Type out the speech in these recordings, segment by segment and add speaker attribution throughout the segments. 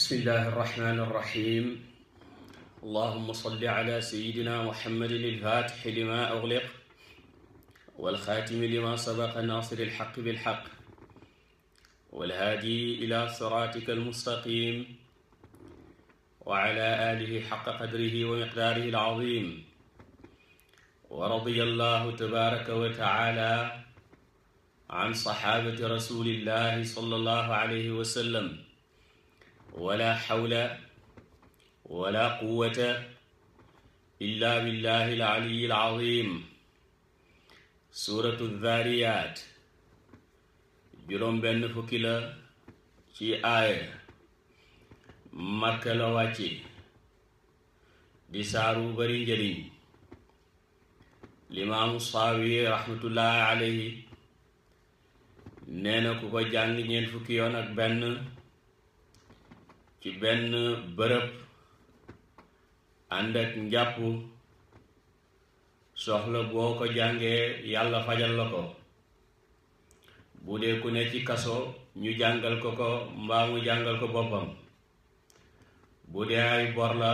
Speaker 1: bismillahi irrahmani irrahim allahuma salli ala sayidina muhammadin ilfatixi lima ugliq walxaatimi lima sabaqa nasiri ilxaqi bilxaq walhaadi ila siratika almustaqim wa ala alihi xaqa qadrihi wa miqdaarihi alazim wa radiya allahu tabaraka wa taala an saxaabati rasulillahi sallallahu alayhi wa sallam wala xawla wala quwwata illa billahi al-aliyyi al-azim. suuratu zaariyaat juróom benn fukki la ci aaya, Makka la wàcce, di saaru bari njëriñ. Limaamu Saawi raxmatullaahi alayhi nee na ku ko jàng ñeent fukki yoon ak benn ci benn bërëb ànd ak njàpp, soxla boo ko jàngee yàlla fajal la ko. bu dee ku ne ci kaso ñu jàngal ko ko mbaa mu jàngal ko boppam. bu dee ay bor la,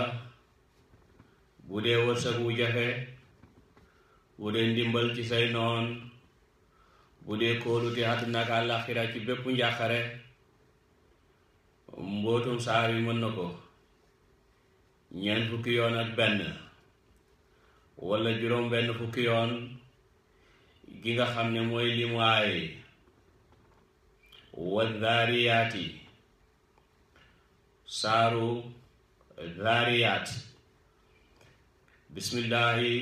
Speaker 1: bu dee wërsëg wu jafe, bu dee ndimbal ci say noon, bu dee kóolute àddina ak àllaaxira ci bépp njàqare, mbootum saar yi mën na ko ñeent fukki yoon ak benn wala juróom benn fukki yoon gi nga xam ne mooy limu aay. wa zaariyaati, saaru zaariyaat. bismillahi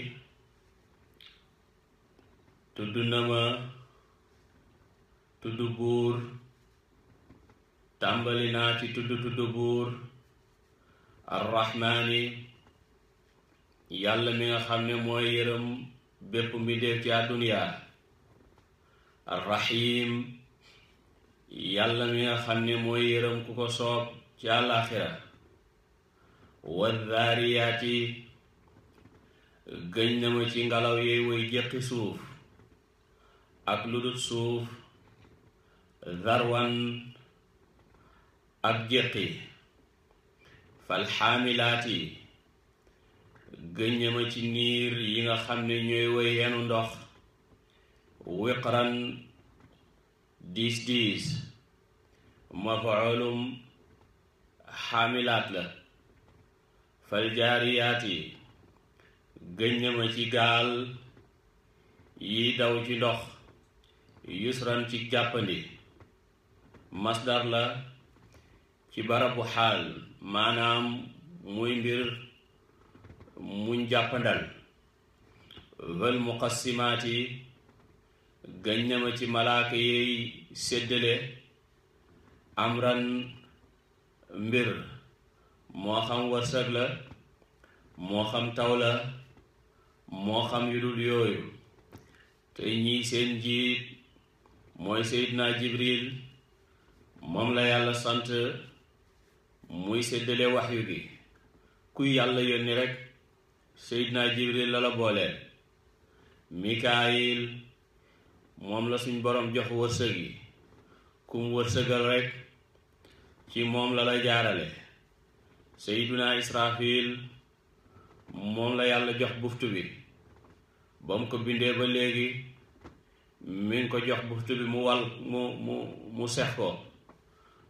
Speaker 1: tudd na ma tudd buur, tàmbali naa ci tudd buur arrahmaani, yàlla mi nga xam ne mooy yërëm bépp mbindéef ci àdduniya. arrahim, yàlla mi nga xam ne mooy yërëm ku ko soob ci àllaaxira. wa zaariyaati, gëñ na ma ci ngelaw yooyu way jëqi suuf ak lu dul suuf, zarwan ak jéqi. falxaamilaati, gëñ ma ci niir yi nga xam ne ñooy woy yenu ndox. wiqran, diis diis, mafaulum xaamilaat la. faljaariyaati, gëñ ma ci gaal yi daw ci ndox. yusran, ci jàppandi. masdar la ci barabu xaal, maanaam muy mbir muñ jàppandal. wal muqassimaati, gëñ na ma ci malaaka yiy séddale. amran, mbir moo xam wërsëg la, moo xam taw la, moo xam yu dul yooyu. te ñii seen njiit mooy Seydina Jibril, moom la yàlla sant muy séddale waxyu gi. kuy yàlla yónni rekk Seydina Jibril la la booleel. Mikaayil, moom la suñ boroom jox wërsëg yi, kum wërsëgal rekk ci moom la la jaarale. Seydina Israfil, moom la yàlla jox buftu bi, ba mu ko bindee ba léegi mi ngi ko jox buftu bi mu wal mu sex ko.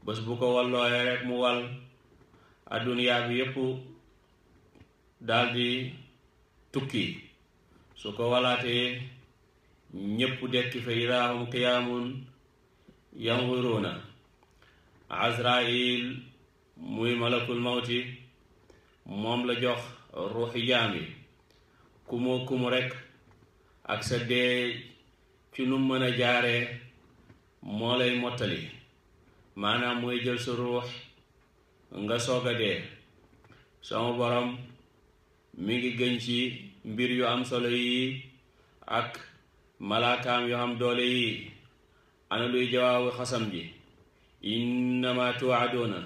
Speaker 1: bés bu ko wallooyee rek mu wal adduniyaa bi yépp daldi tukki. su ko walaatee ñépp dekki fa idaahum qiyaamun yanzuruuna. Azrail, muy malakul mawti, moom la jox ruuxi jaam yi. kumu rekk ak sa dee ci nu mën a jaaree moo lay mottali, maanaam mooy jël sa ruux nga soog a dee. sama borom mi ngi gën ci mbir yu am solo yi ak malaakaam yu am doole yi. ana luy jawaabu xasam ji? innama tuwaadoona,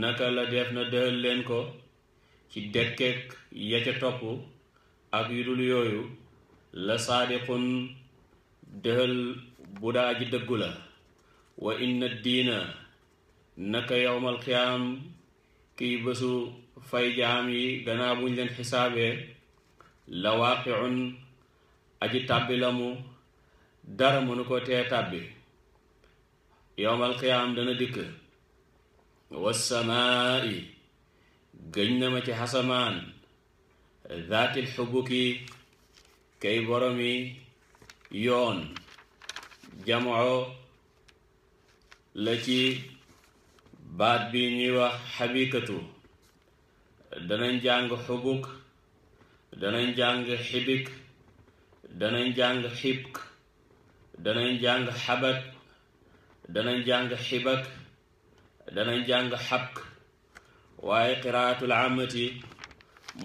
Speaker 1: naka la def na dëhal leen ko ci dekkeek ya ca topp ak yu dul yooyu. la saadiqun, dëhal bu daa ji dëggu la. wa inna diina, naka yowmal qiyaam kiy bésu fay jaam yi gannaaw buñ leen xisaabee la waaqiun aji tàbbi la mu dara mënu ko tee tàbbi. yowmal qiyaam dana dikk. wassamaa'i gëñ na ma ci xasamaan zaatil xubuki kay boromi yoon jamoo la ci baat bi ñuy wax xabikatu. danañ jàng xubuk, danañ jàng xibik, danañ jàng xibk, danañ jàng xabak, danañ jàng xibak, danañ jàng xabk, waaye qiraatul amati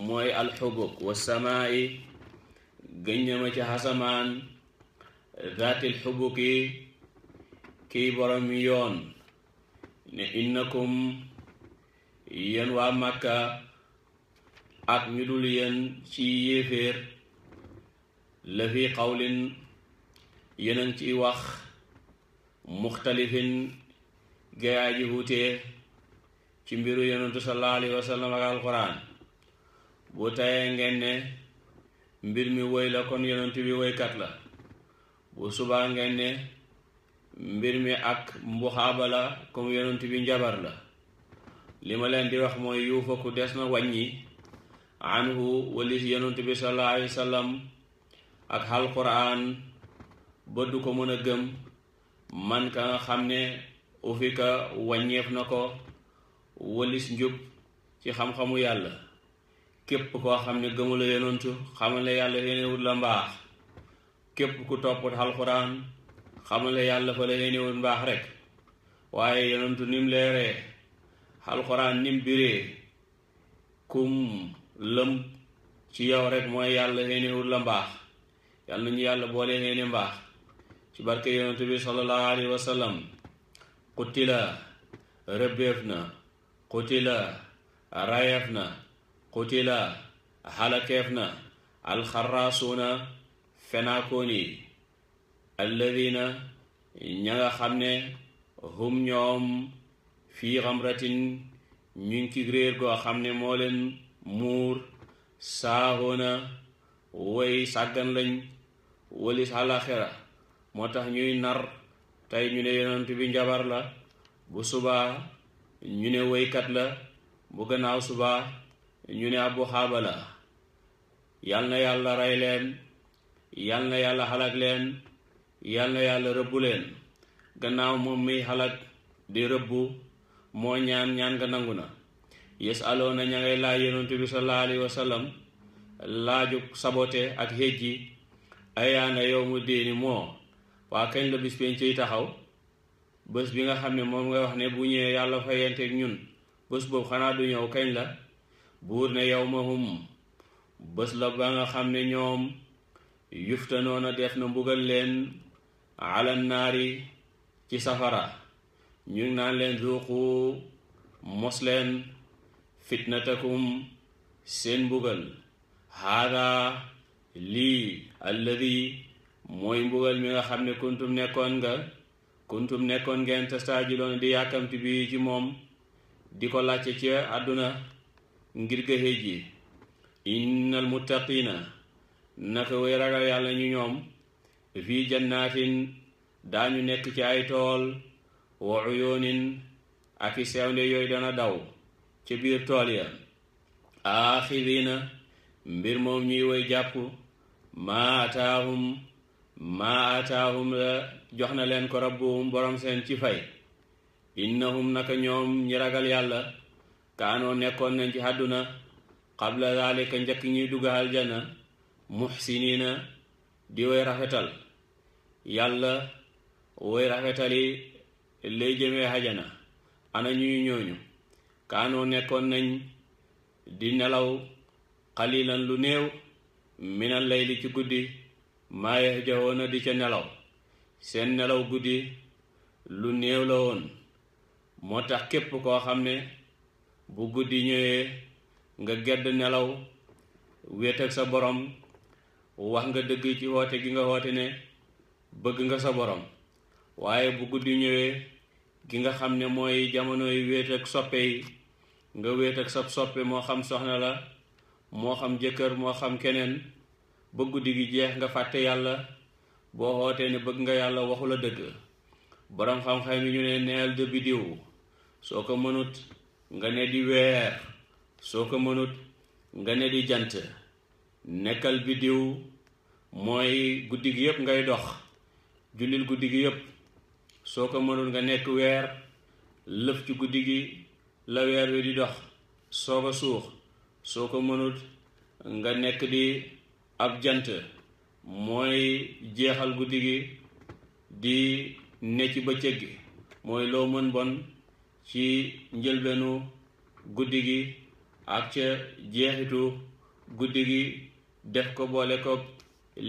Speaker 1: mooy alxubuk. wasamaa'i gëñ na ma ci xasamaan zaatil xubuki kiy borom yoon ne innakum yéen waa Màkka ak ñu dul yéen ci yéeféer la fi qawlin yéen a ngi ciy wax muxtalifin gayaa ji wutee ci mbiru yonentu sallallahu alayhi wa sallam ak alquran. bu tayee ngeen ne mbir mi woy la kon yonent bi woykat la, bu subaa ngeen ne mbir mi ak mbuxaaba la comme yonent bi njabar la. li ma leen di wax mooy yuufaku des na wàññi anhu walis yonent bi sallallahu alayhi wa sallam ak alquran ba du ko mën a gëm man ka nga xam ne ufika wàññeef na ko walis njub ci xam-xamu yàlla. képp koo xam ne gëmula yonentu xamal ne yàlla yéenewut la mbaax. képp ku topput alxuraan xamal ne yàlla fa la yéenewut mbaax rek. waaye yonentu nim leeree, alxuraan nim biree, kum lëm ci yow rek mooy yàlla yéenewut la mbaax. yàlla nañu yàlla boole yéene mbaax ci barke yonentu bi sallallahu alayhi wa sallam. qutila rëbbeef na, qutila rayeef na, qutila xalakeef na alxarraasuuna fenaakooni alladina ña nga xam ne hum ñoom fii xamratin ñu ngi ci réer goo xam ne moo leen muur saahoona way sàggan lañ walis àlaxira. moo tax ñuy nar tey ñu ne yonent bi njabar la, bu subaa ñu ne woykat la, bu gannaaw subaa ñu ne abu xaaba la. yal na yàlla rey leen, yal na yàlla xalak leen, yal na yàlla rëbbu leen. gannaaw moom miy xalak di rëbbu moo ñaan nga nangu na. yasaloona ña ngay laaj yonentu bi sallallahu alayhi wa sallam laaju sabote ak xéjji ayaana yow mu déeni moo waa kañ la bis penc ciy taxaw. bés bi nga xam ne moom nga wax ne bu ñëwee yàlla fayanteeg ñun, bés boobu xanaa du ñëw kañ la? buur ne yawmahum bés la ba nga xam ne ñoom yuftanoona def na mbugal leen ala naari ci safara. ñu ngi naan leen zuuqu mos leen fitnatakum seen mbugal. haada lii alladi mooy mbugal mi nga xam ne kuntum nekkoon ngeen tastaajiloon di yàkkamti bi ci moom di ko làcce ci àdduna ngir gëxëj ji. innal muttaqina naka way ragal yàlla ñu ñoom fii jannaatin daañu nekk ci ay tool wa uyunin ak i sewnde yooyu dana daw ca biir tool ya. aaxidina mbir moom ñuy way jàpp maa ataahum la jox na leen ko rabbuhum borom seen ci fay. innahum naka ñoom ñi ragal yàlla kaanoo nekkoon nañ ci àdduna qabla zalika njëkk ñuy dugg aljana muhsinina di way rafetal. yàlla way rafetali lay jëmee àjjana. ana ñuy ñooñu? kaanoo nekkoon nañ di nelaw qalilan lu néew minal layli ci guddi maa yahjawoona di ca nelaw. seen nelaw guddi lu néew la woon. moo tax képp koo xam ne bu guddi ñëwee nga gedd nelaw wéet ak sa borom, wax nga dëgg ci woote gi nga woote ne bëgg nga sa borom. waaye bu guddi ñëwee gi nga xam ne mooy jamonoy wéet ak soppe yi nga wéet ak sab soppe moo xam soxna la moo xam jëkkër moo xam keneen ba guddi gi jeex nga fàtte yàlla boo xootee ne bëgg nga yàlla waxu la dëgg. borom xam-xam yi ñu ne neel de biddiw, soo ko mënut nga ne di weer, soo ko mënut nga ne di jant. nekkal biddiw mooy guddi gi yépp ngay dox, jullil guddi gi yépp. soo ko mënut nga nekk weer, lëf ci guddi gi la weer wi di dox soog a suux. soo ko mënut nga nekk di ab jant, mooy jeexal guddi gi di ne ci bëccëg gi, mooy loo mën bon ci njëlbeenu guddi gi ak ca jeexitu guddi gi def ko boole ko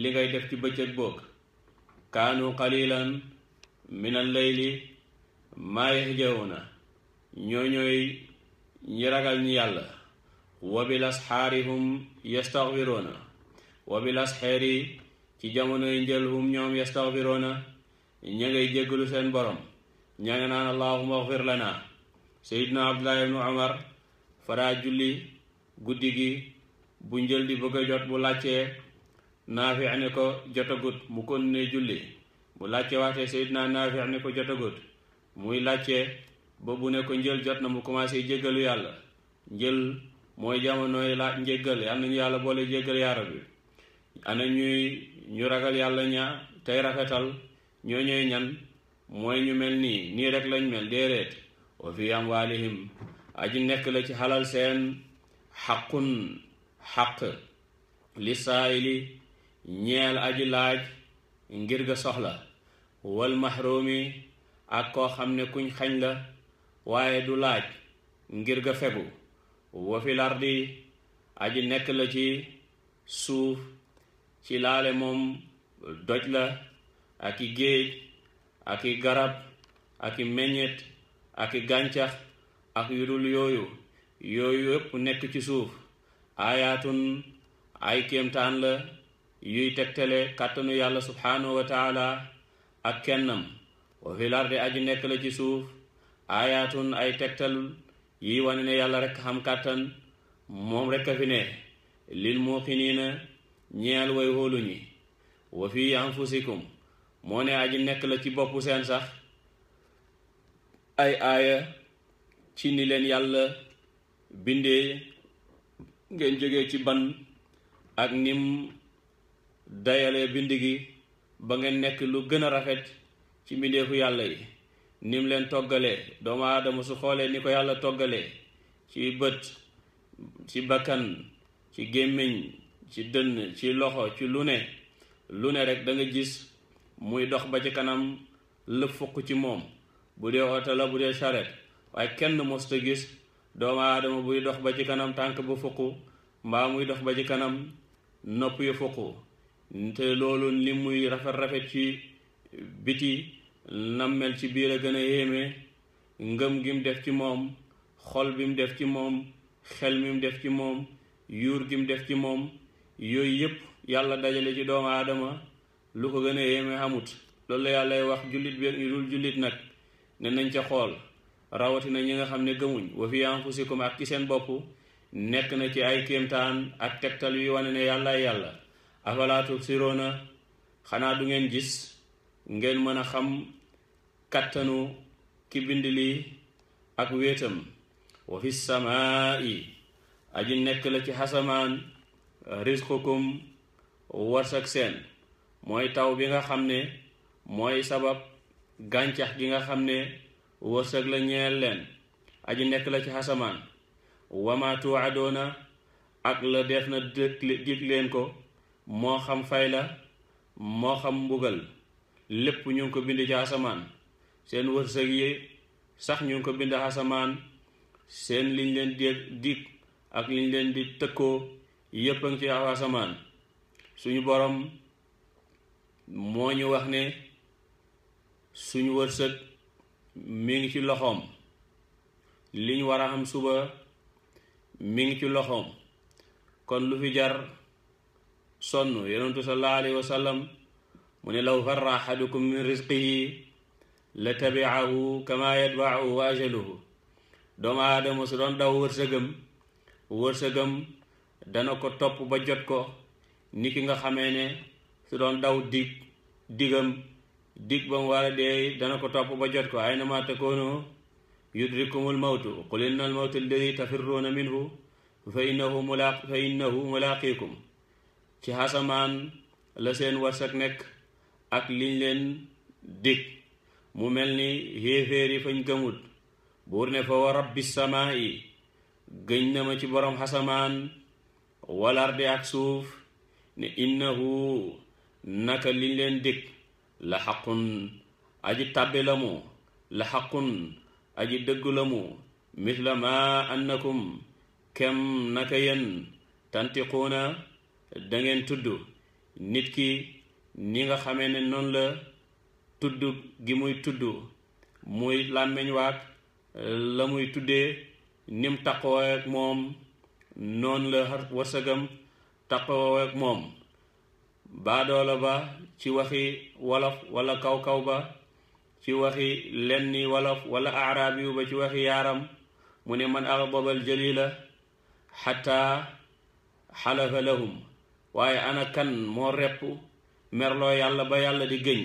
Speaker 1: li ngay def ci bëccëg boog. kaanu qalilan min al-layli maa yahjawna, ñooy ñi ragal ñi yàlla. wa bil asxaari hum yastaxfiroona, wa bil asxaari ci jamonoy njël hum ñoom yastaxfiroona ña ngay jéggalu seen borom, ña nga naan allahumma axfir lana. sayidna abdullah ibnu umar faraa julli guddi gi bu njël di bëgg a jot bu laccee Naafi ne ko jotagut mu continué julli, bu làcce waxte sayidna Naafi ne ko jotagut muy làcce ba bu ne ko njël jot na mu commencé jéggalu yàlla. njël mooy jamonooy laaj njéggal, yal nañu yàlla boole jéggal yaa rabbi. ana ñu ragal yàlla ña tey rafetal, ñoo ñooy ñan? mooy ñu mel nii rek lañ mel, déeréet. wa fi amwaalihim aji nekk la ci xalal seen xaqun xaq li saayili ñeel aji laaj ngir ga soxla, wal mahrumi ak koo xam ne kuñ xañ la waaye du laaj ngir ga fegu. wa fil ardi aji nekk la ci suuf, ci laale moom doj la ak i géej ak i garab ak i meññet ak i gàncax ak yu dul yooyu yépp nekk ci suuf. aayaatun ay kéemtaan la yuy tegtale kàttanu yàlla subhaanahu wa taala ak kennam. wa fil ardi aji nekk la ci suuf aayaatun ay tegtal yi wane ne yàlla rekk xam kàttan, moom rekk a fi ne. lil muuqiniina ñeel way hóolu ñi. wa fi anfusikum moo ne aji nekk la ci boppu seen sax ay aaya ci ni leen yàlla bindee ngeen jógee ci ban ak nim dayalee bind gi ba ngeen nekk lu gën a rafet ci mbindeefu yàlla yi. nim leen toggalee doomu aadama su xoolee ni ko yàlla toggalee ci bët, ci bakkan, ci gémmiñ, ci dënn, ci loxo, ci lu ne rek da nga gis muy dox ba ci kanam lëpp fukk ci moom, bu dee oto la bu dee charrette. waaye kenn mosta gis doomu aadama buy dox ba ci kanam tànk bu fukk mbaa muy dox ba ci kanam nopp yu fukk. te loolu li muy rafet ci biti nammel ci biir a gën a yéeme. ngëm gi mu def ci moom, xol bi mu def ci moom, xel mi mu def ci moom, yuur gi mu def ci moom, yooyu yépp yàlla dajale ci doomu aadama lu ko gën a yéeme amut. loolu la yàllay wax jullit bi ak ñu dul jullit nag ne nañ ca xool, rawatina ñi nga xam ne gëmuñ. wa fi anfusikum ak ci seen bopp nekk na ci ay kéemtaan ak tegtal yu wane ne yàllaay yàlla. afalaa tubsiroona, xanaa du ngeen gis ngeen mën a xam kattanu ki bind lii ak wéetam. wa fi samaa'i aji nekk la ci xasamaan rizqukum warsak seen, mooy taw bi nga xam ne mooy sabab gàncax gi nga xam ne wërsëg la ñeel leen. aji nekk la ci xasamaan. wama tuwadoona ak la def na dig leen ko, moo xam fay la moo xam mbugal, lépp ñu ngi ko bind ci asamaan. seen wërsëg yi sax ñu ngi ko bind asamaan. seen liñ leen di dig ak liñ leen di tëkkoo yépp a ngi ci asamaan. suñu borom moo ñu wax ne suñu wërsëg mi ngi ci loxoom, liñ war a am suba mi ngi ci loxoom. kon lu fi jar sonn. yonentu sallallahu alayhi wa sallam mu ne law farra ahadukum min rizqihi la tabiahu kama yatbaahu ajaluhu. doomu aadama su doon daw wërsëgam dana ko topp ba jot ko, ni ki nga xamee ne su doon daw dig ba mu war a dee dana ko topp ba jot ko. aynama takoonu yudrikumul mawtu qul inna al mawta alladi tafirruuna minhu fa innahu mulaaqiikum. ci xasamaan la seen wërsëg nekk ak liñ leen dig. mu mel ni xéeféer yi fañ gëmut, buur ne fa wa rabbi samaa'i gëñ na ma ci borom xasamaan wal ardi ak suuf ne innahu naka liñ leen dig la xaqun aji tàbbi la mu, la xaqun aji dëggu la mu, misla ma annakum kem naka yéen tantiquuna dangeen tudd. nit ki ni nga xamee ne noonu la tudd gi muy tudd muy làmmeñ waak la muy tuddee nim taqoo ak moom, noonu la wërsëgam taqoo ak moom. baadoola ba ci waxi wolof wala kaw-kaw ba ci waxi lenni wolof wala aaraab yu ba ci waxi yaaram mu ne man aghdabal jalila xatta xalafa lahum. waaye ana kan moo repp merloo yàlla ba yàlla di gëñ.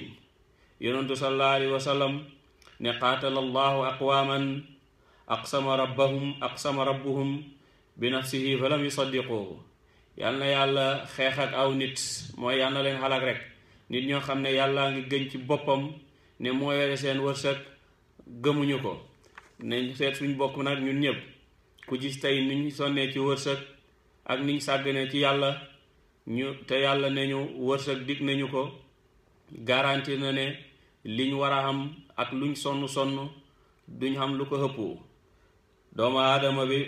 Speaker 1: yonentu sallallahu alayhi wa sallam ne qaatala allahu aqwaman aqsama rabbuhum bi nafsihi fa lam yusaddiquhu. yal na yàlla xeex ak aw nit, mooy yal na leen xalak rek. nit ñoo xam ne yàllaa ngi gëñ ci boppam ne moo yore seen wërsëg, gëmuñu ko. nañ seet suñ bopp nag ñun ñëpp, ku gis tey niñ sonnee ci wërsëg ak niñ sàgganee ci yàlla te yàlla ne ñu wërsëg dig nañu ko, garanti na ne liñ war a am ak luñ sonn duñ xam lu ko xëppu. doomu aadama bi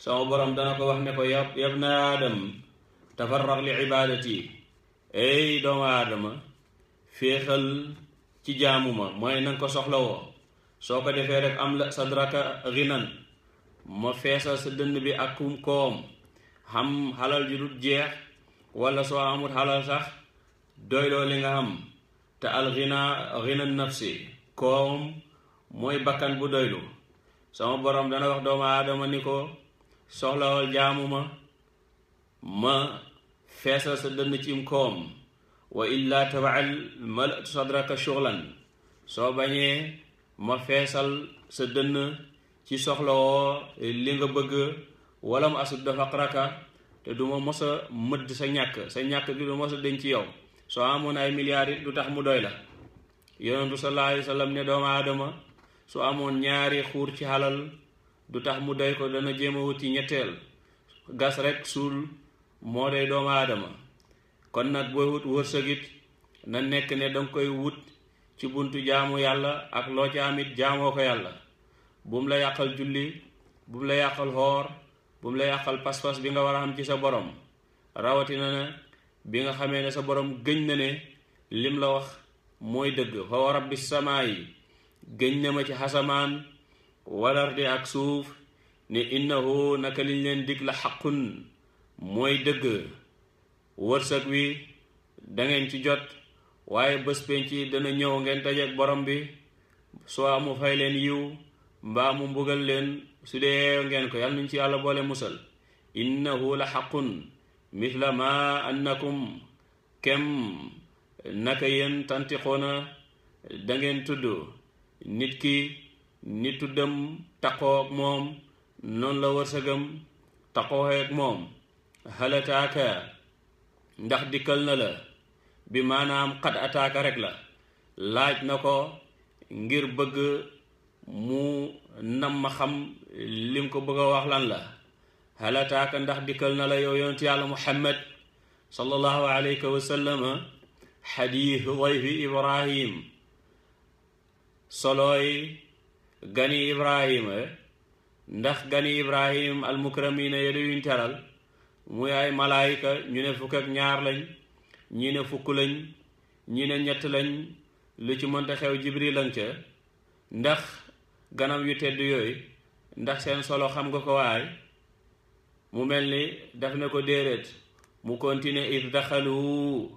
Speaker 1: sama borom dana ko wax ne ko yabna aadam tafarrax li ibadati. ey doomu aadama féexal ci jaamuma, mooy nanga ko soxlawoo. soo ko defee rek am la sadraka ghinan, ma feesal sa dënn bi ak koom, xam xalal ju dul jeex, wala soo amut xalal sax doyloo li nga xam. te al ghina nafsi, koom mooy bakkan bu doylu. sama borom dana wax doomu aadama ni ko soxlawal jaamuma, ma feesal sa dënn ci koom. wa illa tabaal malatu sadraka shughlan, soo bañee ma feesal sa dënn ci soxlawoo li nga bëgg. wala mu asud faqraka, te du ma mos a mëdd sa ñàkk gi du mos a denc ci yow. soo amoon ay milliards it du tax mu doy la. yonentu sallallahu alayhi wa sallam ne doomu aadama su amoon ñaari xuur ci xalal du tax mu doy ko, dana jéem a wuti ñetteel. gas rek suul moo doy doomu aadama. kon nag booy wut wërsëgit na nekk ne danga koy wut ci buntu jaamu yàlla, ak loo ci amit jaamoo ko yàlla. bu mu la yàqal julli, bu mu la yàqal xoor, bu mu la yàqal pas-pas bi nga war a am ci sa borom. rawatina na bi nga xamee ne sa borom gëñ na ne lim la wax mooy dëgg. fa wa rabbi samaayi gëñ na ma ci xasamaan wal ardi ak suuf ne innahu naka liñ leen dig la xaqun mooy dëgg. wërsëg wi dangeen ci jot, waaye bés penc dana ñëw ngeen dajeek borom bi, soo mu fay leen yiw mbaa mu mbugal leen su dee ngeen ko. yàlla nuñ ci yàlla boole musal. innahu la xaqun misla ma annakum kem naka yéen tantiqoona dangeen tudd. nit ki ni tuddam taqoo ak moom, noonu la wërsëgam taqoo ak moom. halataaka ndax dikkal na la, bi maanaam xad ataaka rek la, laaj na ko ngir bëgg mu nam ma xam lim ko bëgg a wax lan la. halataaka ndax dikkal na la yow yonent yàlla muhammad sallallahu alayhi wa sallam xadiisu dayfi ibrahim, solooy gani ibrahima. ndax gani ibrahim almukramina yadu yuñ teral muy ay malaayika, ñu ne fukk ak ñaar lañ, ñi ne fukk lañ, ñi ne ñett lañ, lu ci mënta xew jibril lañ ca. ndax ganam yu tedd yooyu ndax seen solo xam nga ko waay? mu mel ni daf ne ko déedéet. mu continuer id daxalu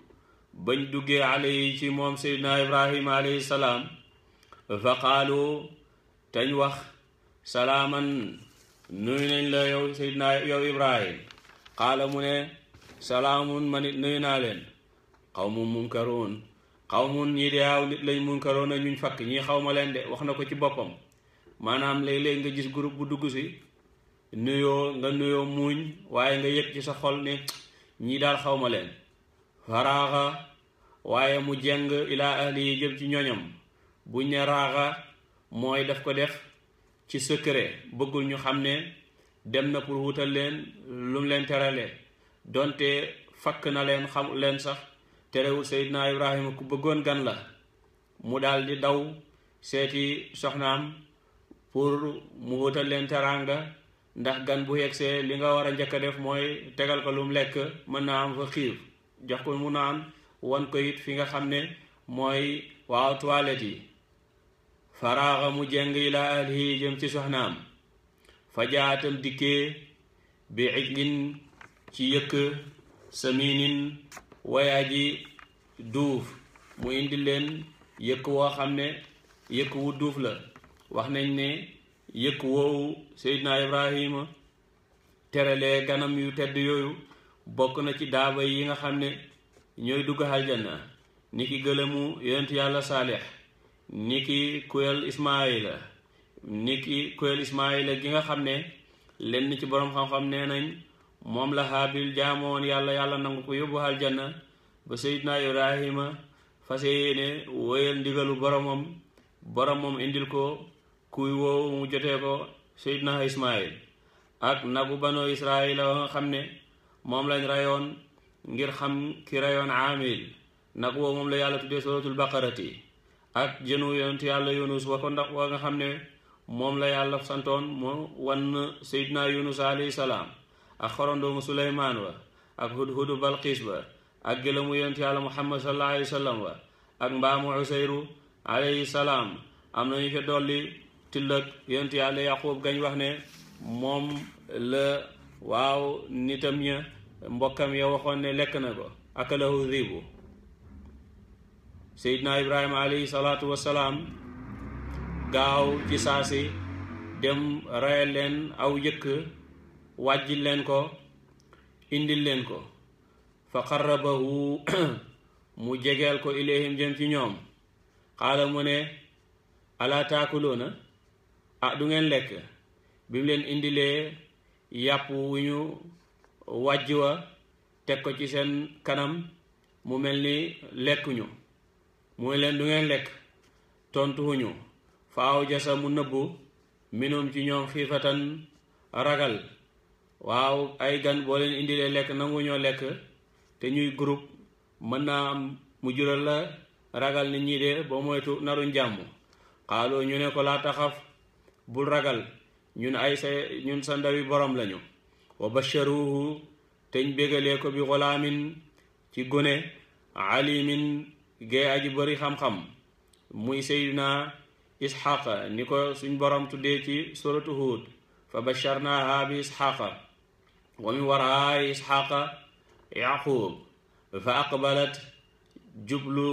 Speaker 1: bañ duggee alayhi ci moom seydina ibrahima alayhi salaam fa qaalu tañ wax salaaman nuyu nañ la yow Seydina yow Ibrahim qaala mu ne salaamun man it nuyu naa leen qawmun munkaruun qawmun ñii de yaaw nit lañ munkaroon a ñuñ fakk ñii xaw ma leen de wax na ko ci boppam maanaam léeg-léeg nga gis groupe bu dugg si nuyoo muuñ waaye nga yëg ci sa xol ne ñii daal xaw ma leen faraaxa waaye mu jeng ilaa ahli yi jëm ci ñoñam buñ ne raaxa mooy daf ko def ci secret bëggul ñu xam ne dem na pour wutal leen lu mu leen terale donte fakk na leen xam leen sax terewul Seydina Ibrahima ku bëggoon gan la mu daal di daw seeti soxnaam pour mu wutal leen teraanga ndax gan bu yegsee li nga war a njëkk a def mooy tegal ko lu mu lekk mën naa am fa xiif jox ko mu naan wan ko it fi nga xam ne mooy waaw toilette yi faraaxa mu jeng ila ahlihi jëm ci soxnaam fa jaatam dikkee bi ijlin ci yëkk saminin wayaa ji duuf mu indi leen yëkk woo xam ne yëkk wu duuf la wax nañ ne yëkk woowu Seydina Ibrahima teralee ganam yu tedd yooyu bokk na ci daaba yi nga xam ne ñooy dugg aljanna ni ki gëlëmu yonent yàlla Saalix ni ki kuyal Ismaayila gi nga xam ne lenn ci boroom xam-xam nee nañ moom la Haabil jaamoon yàlla nangu ko yóbbu aljanna ba Seydina Ibrahima fase yéene wóyal ndigalu boromam indil ko kuy woowu mu jotee ko Seydina Ismaayil ak nagu banu Israayila wa nga xam ne moom lañ rayoon ngir xam ki rayoon Aamil nag woowu moom la yàlla tuddee suratul baqarati ak jënu yonent yàlla Yunus wa ko ndax wa nga xam ne moom la yàlla santoon moo wan Seydina Yunus alayhi salaam ak xorondoomu Suleymaan wa ak hudhudu Balqiis ba ak gëlamu yonent yàlla Muhammad sallallahu alayhi wa sallam wa ak mbaamu Usayru alayhi salaam am nañu fa dolli tillëg yonent yàlla Yaqub gañ wax ne moom la waaw nitam ña mbokkam ya waxoon ne lekk na ko akalahu dhibu Seydina Ibrahima alayhi salaatu wassalaam gaaw ci saasi dem rayal leen aw yëkk wàjjil leen ko indil leen ko fa qarrabahu mu jegeel ko ilayhim jëm ci ñoom xaala mu ne ala taakuloona du ngeen lekk bi mu leen indilee yàpp wu ñu wàjj wa teg ko ci seen kanam mu mel ni lekkuñu muy leen du ngeen lekk tontuwuñu fa aw jasa mu nëbbu minum ci ñoom xiifatan ragal waaw ay gan boo leen indilee lekk nangu ñoo lekk te ñuy groupe mën naa am mu jural la ragal nit ñi de boo moytu naruñ jàmm xaaloo ñu ne ko laa taxaf bul ragal ñun sa ndawi borom lañu wa basharuhu teñ bégalee ko bi xulaamin ci gone alimin gay aji bari xam-xam muy Seydina Isxaqa ni ko suñ borom tuddee ci suratu Hud fa basharnaha bi Isxaqa wa min waraay Isxaqa Yaqub fa aqbalat jublu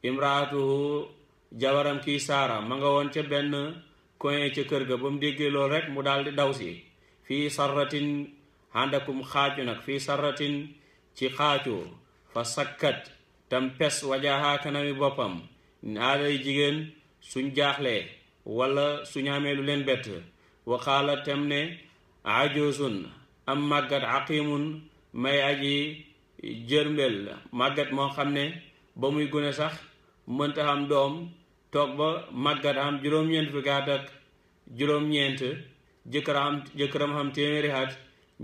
Speaker 1: imraatuhu jabaram kii Saara ma nga woon ca benn coin ca kër ga ba mu déggee loolu rek mu daal di daw si fii sarratin àndakum xaacu nag fii sarratin ci xaacu fa sakkat tam pes wajaha kanami boppam aaday jigéen suñ jaaxlee wala suñ amee lu leen bett waxaala tem ne ajoosun am màggat aqimun may aji jërmbel màggat moo xam ne ba muy gune sax mënta am doom toog ba màggat am juróom-ñeent fukki at ak juróom-ñeent jëkkëram xam téeméeri at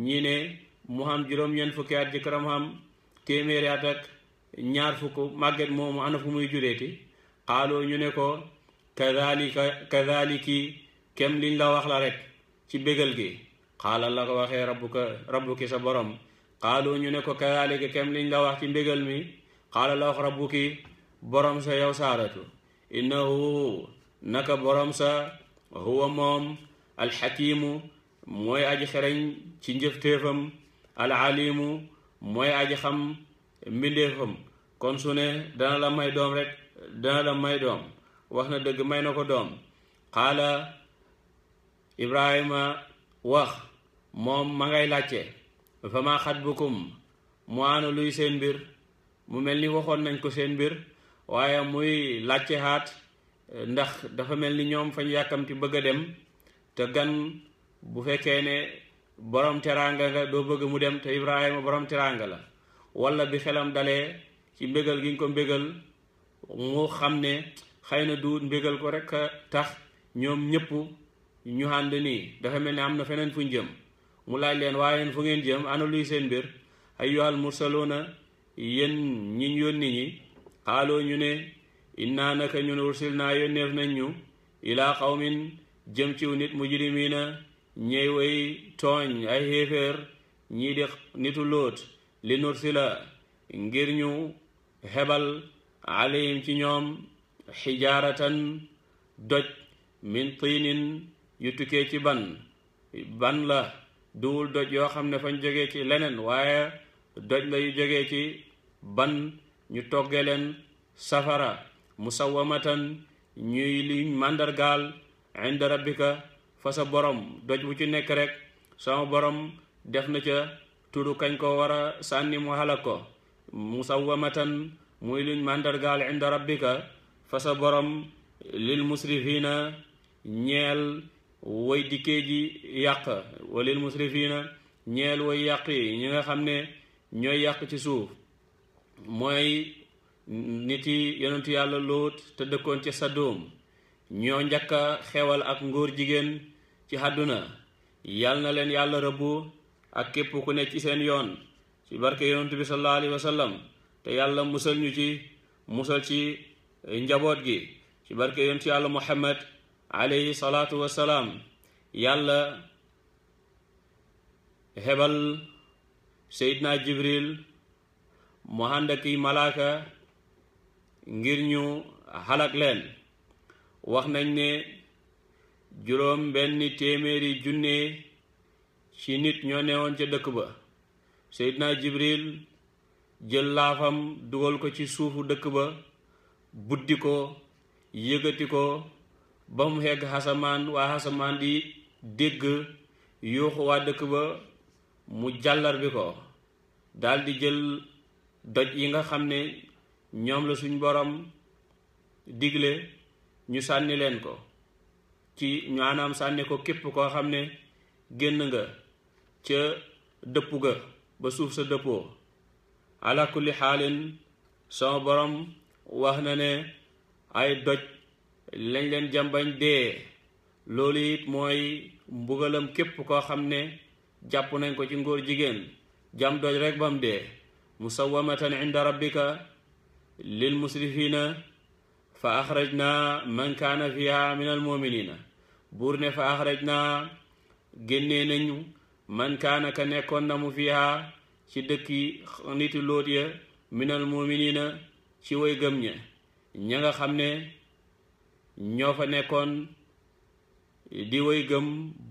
Speaker 1: ñii ne mu xam juróom-ñeent fukki at jëkkëram xam téeméeri at ak ñaar fukk màggat moomu ana fu muy jureeti xaaloo ñu ne ko kadhaliki kem liñ la wax la rek ci bégal gi xaala la ko waxee rabbuki sa borom xaaloo ñu ne ko kadhalika kem liñ la wax ci mbégal mi xaala la wax rabbuki borom sa yow Saaratu innahu naka borom sa huwa moom alxakimu mooy aji xereñ ci njëfteefam alalimu mooy aji xam mbindeefam kon su ne dana la may doom rek dana la may doom wax na dëgg may na ko doom. qaala Ibrahima wax moom ma ngay laajte fa ma xatbukum mu ana luy seen mbir, mu mel ni waxoon nañ ko seen mbir waaye muy laajte xaat ndax dafa mel ni ñoom fañ yàkkamti bëgg a dem, te gan bu fekkee ne borom teraanga nga doo bëgg mu dem, te Ibrahima borom teraanga la. wala bi xelam dalee ci mbégal gi nga ko mbégal mu xam ne xëy na du mbégal ko rek tax ñoom ñëpp ñu ànd nii, dafa mel ni am na feneen fu ñu jëm. mu laaj leen waaye fu ngeen jëm, ana luy seen mbir ayyuhal mursaluuna yéen ñi ñu yónni ñi. xaaloo ñu ne innaa naka ñun ursilnaa yónneef nañ ñu ilaa qawmin jëm ciw nit mujrimiina ñey way tooñ ay xéeféer, ñii di nitu Lóot, li nursila ngir ñu xebal alayhim ci ñoom xijaaratan doj min tiinin yu tukkee ci ban la duwul doj yoo xam ne fañ jógee ci leneen, waaye doj la yu jógee ci ban ñu togge leen safara, musawwamatan ñuy liñ màndargaal inda rabbika fa sa borom. doj bu ci nekk rek sama borom def na ca tudu kañ ko war a sànni mu halak ko. musawwamatan muy luñ màndargaal inda rabbika fa sa borom, lil musrifina ñeel way dikkee ji yàq, wa lil musrifina ñeel way yàq yi ñi nga xam ne ñooy yàq ci suuf, mooy nit yi yonentu yàlla Lóot te dëkkoon ci Sadum, ñoo njëkk a xewal ak ngóor jigéen ci àdduna. yal na leen yàlla rëbbu ak képp ku nekk ci seen yoon ci barke yonentu bi sallallahu alayhi wa sallam, te yàlla musal ñu ci musal ci njaboot gi ci barke yonentu yàlla Muhammad alayhi salaatu wassalaam. yàlla hebal Seydina Jibril mu ànd ak malaaka ngir ñu xalak leen. wax nañ ne juróom benn téeméeri junne ci nit ñoo newoon ca dëkk ba. Seydina Jibril jël laafam dugal ko ci suufu dëkk ba, buddi ko yëgati ko ba mu xegg xasamaan, waa xasamaan di dégg yuuxu waa dëkk ba, mu jàllar bi ko daldi jël doj yi nga xam ne ñoom la suñ borom digle ñu sànni leen ko ci maanaam sànni ko képp koo xam ne génn nga ca dëpp ga ba suuf sa dëppoo. ala kulli xaalin sama borom wax na ne ay doj lañ leen jàmbañ dee. loolu it mooy mbugalam képp koo xam ne jàpp nañ ko ci ngóor jigéen jam doj rek bam dee. musawwamatan inda rabbika lil musrifina fa axrajna man kaana fiha min al muminina. buur ne fa axrajna génnee nañu man kaana ka nekkoon na mu fiha ci dëkki niti Lóot ya min al muminina ci way gëm ña nga xam ne ñoo fa nekkoon di way gëm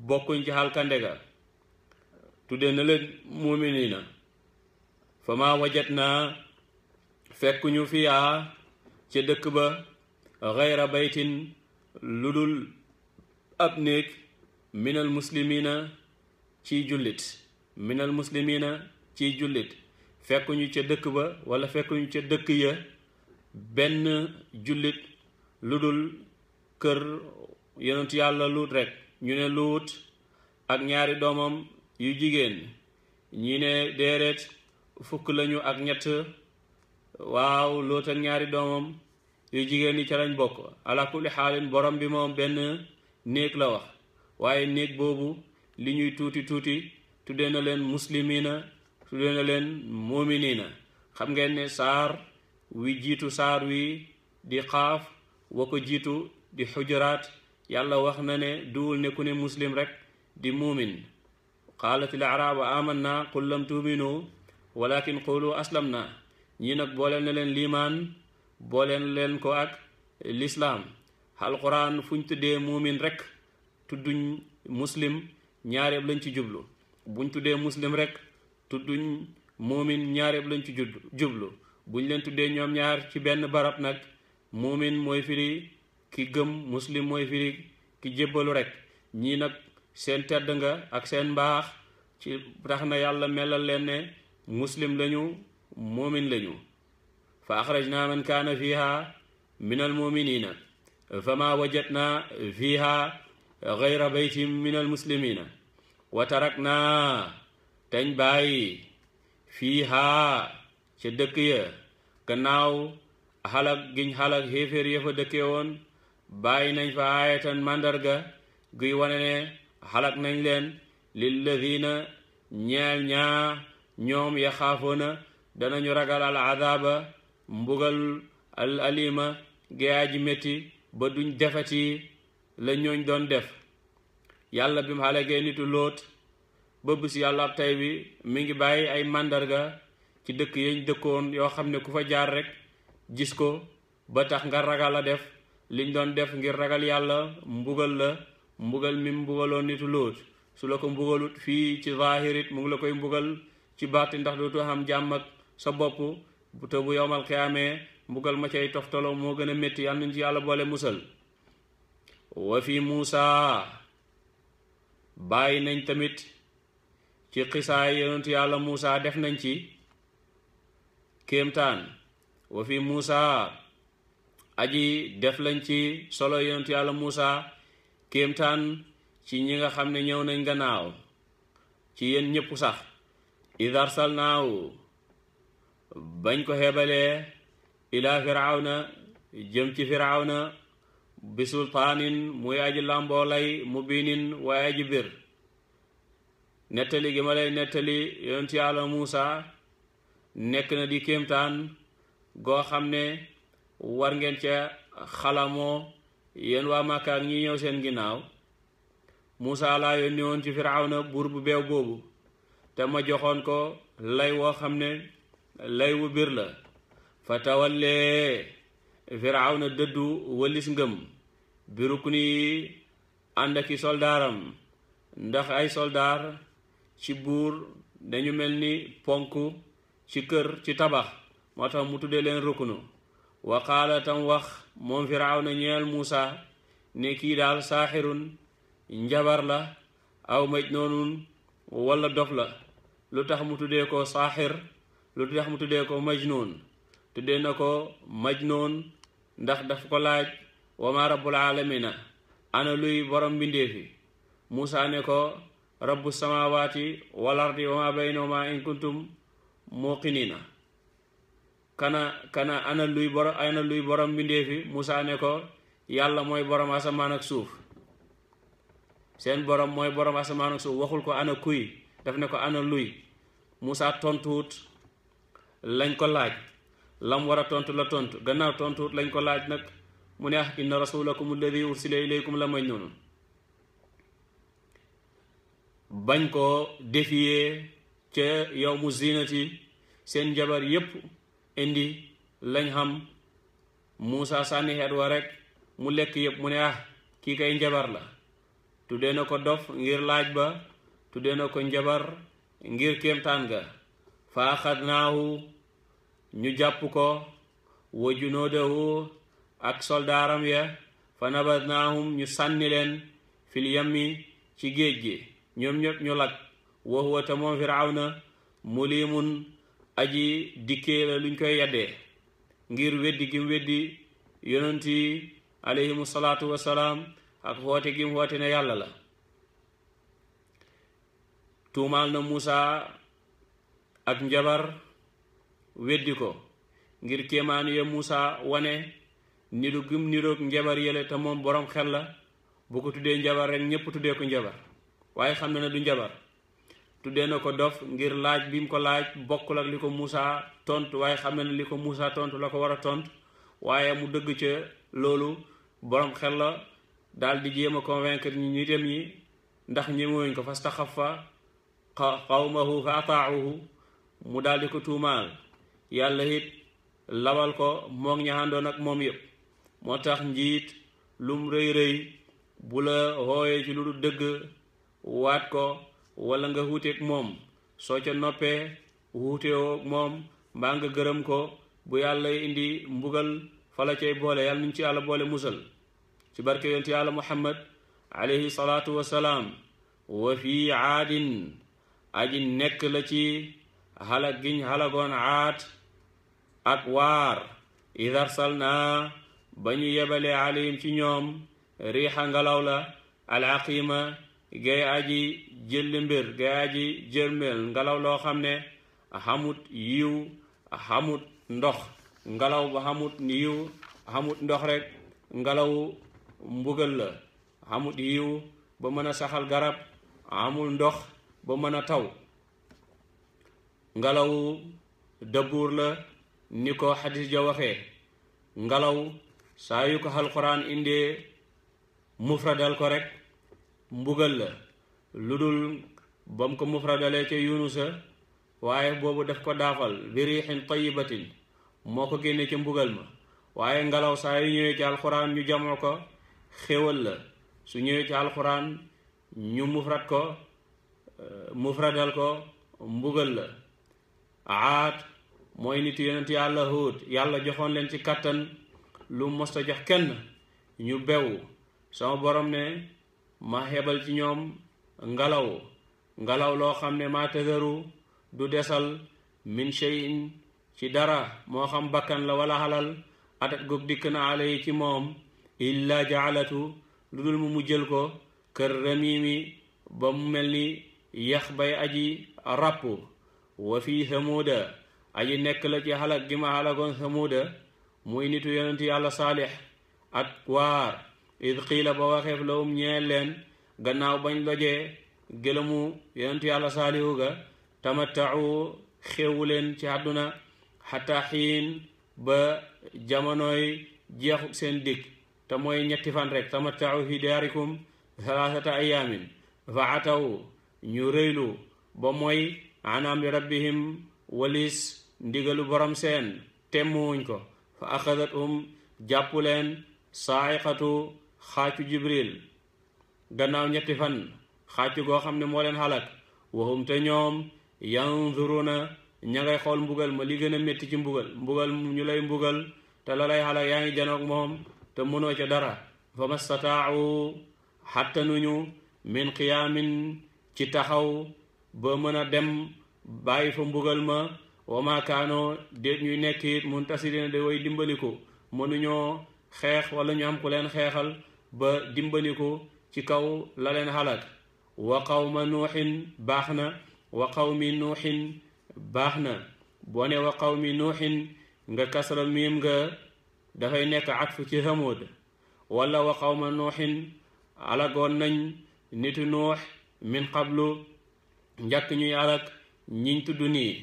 Speaker 1: bokkuñ ci xalkande ga, tudde na leen muminina. fa ma wajat naa fekkuñu fiyaa ca dëkk ba xayra baytin lu dul ab néeg minal muslimina ciy jullit, minal muslimina ciy jullit. fekkuñu ca dëkk ba wala fekkuñu ca dëkk ya benn jullit lu dul kër yonent yàlla Luut rek. ñu ne Luut ak ñaari doomam yu jigéen, ñi ne déeréet fukk lañu ak ñett. waaw Luut ak ñaari doomam yu jigéen ñi ca lañ bokk. ala kulli xaalin borom bi moom benn néeg la wax, waaye néeg boobu li ñuy tuuti tuuti tuddee na leen muslimina, tuddee na leen muminina. xam ngeen ne saar wi jiitu saar wi di xaaf wa ko jiitu di xujuraat, yàlla wax na ne duwul ne ku ne muslim rek di muumin. qaalatil arabu amanna qul lam tuminu walakin qulu aslamna. ñii nag booleel na leen liimaan, booleel leen ko ak lislaam. alquran fuñ tuddee muumin rek tudduñ muslim, ñaareeb lañ ci jublu. buñ tuddee muslim rek tudduñ muumin, ñaareeb lañ ci jublu. buñ leen tuddee ñoom ñaar ci benn barab nag, muumin mooy firi ki gëm muslim mooy firi ki jébbalu rek. ñii nag seen tedd nga ak seen mbaax ci tax na yàlla melal leen ne muslim lañu moomin lañu. fa axrajna man kaana fiha min al muminina fama wajadna fiha gayra baytin min al muslimina wa tarakna teñ bàyyi fiha ca dëkk ya gannaaw xalak giñ xalak xéeféer ya fa dëkkee woon bàyyi nañ fa aayatan màndarga guy wane ne xalak nañ leen lilladina ñeel ñaa ñoom yaxaafoona danañu ragal al adaaba mbugal al alima géyaa ji métti ba duñ defati la ñooñ doon def. yàlla bi mu xalagee nitu Lóot ba bis yàlla ab tey bi mi ngi bàyyi ay màndarga ci dëkk yañ dëkkoon yoo xam ne ku fa jaar rek gis ko ba tax nga ragal a def liñ doon def ngir ragal yàlla mbugal la mbugal mi mbugaloon nitu Lóot. su la ko mbugalut fii ci zaahirit mu ngi la koy mbugal ci baati ndax dootu xam jàmm ak sa bopp te bu yowmal xiyaamee mbugal ma cay toftaloo moo gën a métti yàlla nañ ci yàlla boole musal. wa fi Muusa bàyyi nañ tamit ci xisaay yonentu yàlla Muusa def nañ ci kéemtaan. wa fi Muusa aji def lañ ci solo yonentu yàlla Muusa kéemtaan ci ñi nga xam ne ñëw nañ gannaaw ci yéen ñëpp sax. id arsalnaahu bañ ko xeebalee ilaa firawna jëm ci firawna bi sultaanin muy aji làmboo lay mubiinin waaye aji bir. nettali gi ma lay nettali yonent yàlla Muusa nekk na di kéemtaan goo xam ne war ngeen ca xalamoo yéen waa Màkka ak ñi ñëw seen ginnaaw. Muusa laa yónni woon ci firawna buur bu beew boobu te ma joxoon ko lay woo xam ne lay wu bir la. fa tawallee firawna dëddu walis ngëm biruk ni ànd aki soldaaram ndax ay soldaar ci buur dañu mel ni ponk ci kër ci tabax moo tax mu tuddee leen ruknu. wa qaala tam wax moom firawna ñeel Muusa ne kii daal saaxirun njabar la aw majnoonun wala dof la. lu tax mu tuddee ko saaxir lu tax mu tuddee ko majnoon tuddee na ko majnoon ndax daf ko laaj wa ma rabbul alamina ana luy borom mbindeefi. Muusa ne ko rabbu samawati wal ardi wa ma baynahuma in kuntum muqinina. kana ana luy borom mbindeefi. Muusa ne ko yàlla mooy borom asamaan ak suuf. seen borom mooy borom asamaan ak suuf waxul ko ana kuy daf ne ko ana luy. Muusa tontuwut lañ ko laaj lam war a tontu la tontu gannaaw tontuwut lañ ko laaj nag mu ne inna rasulakum alladi ursila ilaykum la majnun. bañ ko défier ca yawmu zinati seen njabar yépp indi lañ xam. Muusa sànni xeet wa rek mu lekk yépp mu ne kii kay njabar la. tuddee na ko dof ngir laaj ba tuddee na ko njabar ngir kéemtaan ga. fa axadnaahu ñu jàpp ko wa junoodahu ak soldaaram ya fa nabadnaahum ñu sànni leen fil yammi ci géej gi ñoom ñëpp ñu lak. wa huwa te moom firawna mulimun aji dikkee la luñ koy yaddee ngir weddi gi mu weddi yonent yi alayhimu salaatu wasalaam ak woote gi mu woote ne yàlla la. tuumaal na Muusa ak njabar weddi ko ngir kéemaanu ya Muusa wane niru gim niroog njabar yële te moom borom xel la. bu ko tuddee njabar rek ñépp tuddee ko njabar waaye xam na ne du njabar. tuddee na ko dof ngir laaj bi mu ko laaj bokkul ak li ko Muusa tontu waaye xam na ne li ko Muusa tontu la ko war a tontu waaye mu dëgg ca loolu borom xel la daal di jéem a convaincre ñi nitam ñi ndax ñemewuñ ko fastaxaffa qawmahu fa ataauhu mu daal di ko tuumaal. yàlla it lawal ko moog ñaxandoon ak moom yépp. moo tax njiit lum rëy rëy bu la hooyee ci lu du dëgg waat ko wala nga wuuteeg moom soo ca noppee wuuteewoo moom mbaa nga gërëm ko bu yàlla indi mbugal fa la cay boole yàlla nuñ ci yàlla boole musal. ci barke yonent yàlla muhammad alayhi salaatu wasalaam wa fii aadin aji nekk la ci xalag giñ xalagoon aat ak waar id arsalna ba ñu yebalee alayhim ci ñoom riixa ngelaw la alaqima gay aji jëlli mbir gay aji jërmel ngelaw loo xam ne xamut yiw xamut ndox ngelaw ba xamut yiw xamut ndox rek ngelaw mbugal la xamut yiw ba mën a saxal garab amul ndox ba mën a taw ngelaw dëbbuur la ni ko xadis ja waxee ngelaw saa yu ko alxuraan indee mufradal ko rek mbugal la lu dul bam ko mufradalee ca yunusa waaye boobu def ko daafal bi riixin tayibatin moo ko génne ca mbugal ma waaye ngelaw saa yu ñëwee ci alxuraan ñu jamoo ko xéwal la su ñëwee ci alxuraan ñu mufradal ko mbugal la aat mooy nit yonent yàlla Huud yàlla joxoon leen ci kàttan lu mosta jox kenn ñu bew sama borom ne ma xebal ci ñoom ngelaw loo xam ne maa tëdëru du desal min shay'in ci dara moo xam bakkan la wala xalal atat goog dikk na alay ci moom illa jaalatu lu dul mu jël ko kër ramimi ba mu mel ni yax bay aji ràpp wa fii Samuuda aji nekk la ci xalag gi ma xalagoon Samuuda muy nitu yonent yàlla Saalix ak waar id qiila ba waxeef lawum ñeel leen gannaaw bañ lojee gëlëmu yonent yàlla Saalihu ga tamattau xewu leen ci àdduna xataa xiin ba jamonoy jeexu seen dikk te mooy 3 fan rek tamattau fi daarikum 3 ayaamin fa ataw ñu rëylu ba mooy anaam bi rabbihim walis ndigalu borom seen temmuwuñ ko fa axadathum jàppu leen saaiqatu xaacu jibril gannaaw 3 fan xaacu goo xam ne moo leen xalak waxum te ñoom yanzuruna ña ngay xool mbugal ma li gën a métti ci mbugal ñu lay mbugal te la lay xalak yaa ngi janoog moom te mënoo ca dara fa mastataau xattanuñu min qiyaamin ci taxaw ba mën a dem bàyyi fa mbugal ma wa ma kaanoo déet ñuy nekk it muntasirina de way dimbaliku mënuñoo xeex wala ñu am ku leen xeexal ba dimbaliku ci kaw la leen xalak wa qawma nuuxin baax na wa qawmi nuuxin baax na boo ne wa qawmi nuuxin nga kasra miim nga dafay nekk atfu ci Samuud wala wa qawma nuuxin alagoon nañ nitu nuux min qablu njàkk ñuy alak ñiñ tudd nii